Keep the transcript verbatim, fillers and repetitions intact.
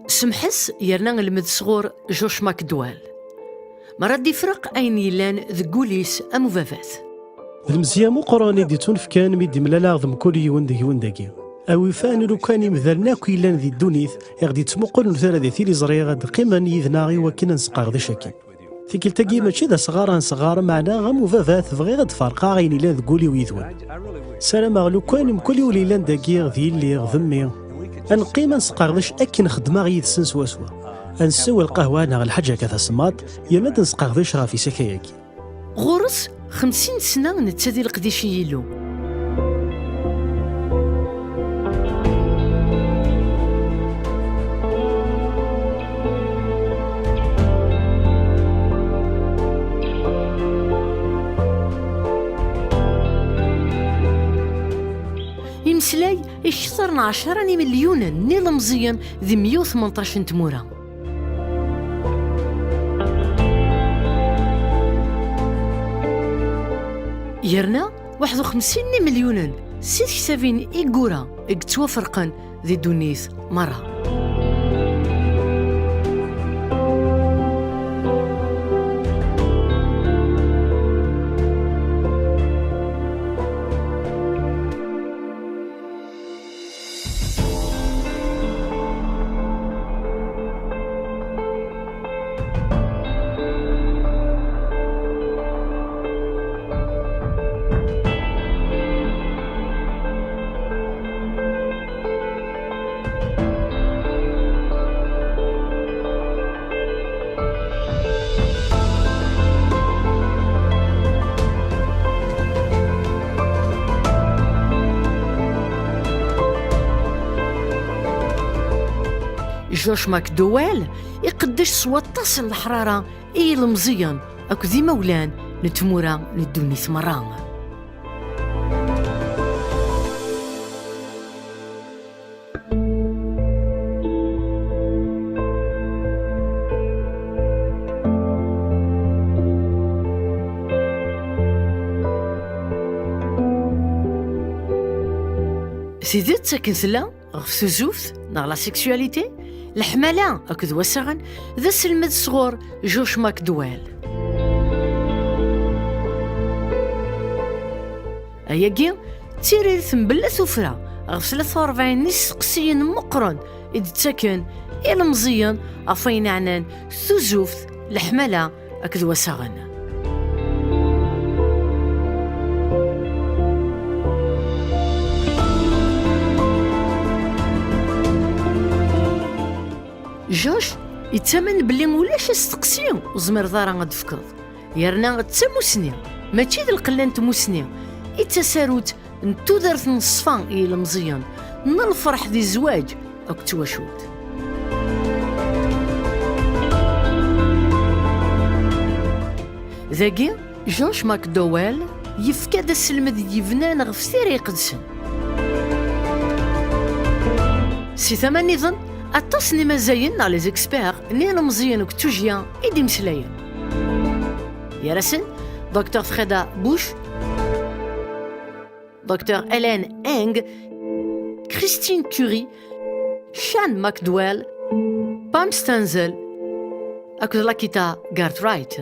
Semḥes yerna lmed sɣur Josh McDowell. Mara d-ifreq ayen yellan deg wul-is am ubabat. D lemzeyya meqqren i d-ittunefkan mi d-imlaleɣ d mkul yiwen deg-wen dagi. A wi fan lukan imdanen akk yellan di ddunit i ɣ-d-ittmuqulen tura di tiliẓri ad d-qqimen yid-neɣ i wakken ad nesqerdec akken. Tikkelt-agi mačči d asɣar ad nesɣar, meɛna am ubabat bɣiɣ ad d-ferqeɣ ayen yellan deg wul-iw yid-wen. Sarameɣ lukan mkul yiwen yellan dagi d yelli d mmi, ad neqqim ad nesqerdec akken xeddmeɣ yid-sen swaswa. Ad nsew lqahwa neɣ lḥaǧa akka tasemmaḍt, yerna ad nesqerdec ɣef isakay-agi. Ɣur-s xemsin sna netta di leqdic i Yillu. Imeslay i kter n ɛecra n imelyunen n ilemẓiyen di meyya u tmenṭac n tmura. Yerna waḥed u xemsin n imelyunen si tektabin i yura i yettwaferqen di ddunit merra. Josh McDowell iqeddec s waṭas n leḥrara i yilemẓiyen akked imawlan n tmura n ddunit merra. Tidet akken tella ɣef tuzuft neɣ la sexualité, leḥmala akked wassaɣen, d aselmed sɣur Josh McDowell. Ayagi d tiririt mebla tuffra ɣef tlata u rebɛin n yisteqsiyen meqqren i d-ttaken ilemẓiyen ɣef wayen ɛnan tuzuft, leḥmala akked wassaɣen. Josh yettamen belli ulac asteqsi ur tezmireḍ ara ad d-tefkeḍ. Yerna d tamusni, mačči d lqella n tmusni, i d tasarut n tudert n ṣṣfa i yilemẓiyen, n lferḥ di zzwaǧ akked twacult. Dagi, Josh McDowell yefka-d aselmed yebnan ɣef Tira Iqedsen. Si tama nniḍen, aṭas n imazayen neɣ les experts n yilemẓiyen akked tujya i d-imeslayen. Gar-asen, Doctor Freda Bush, Doctor Ellen Eng, Christine Currie, Sean McDowell, Pam Stenzel akked Lakita Cartwright.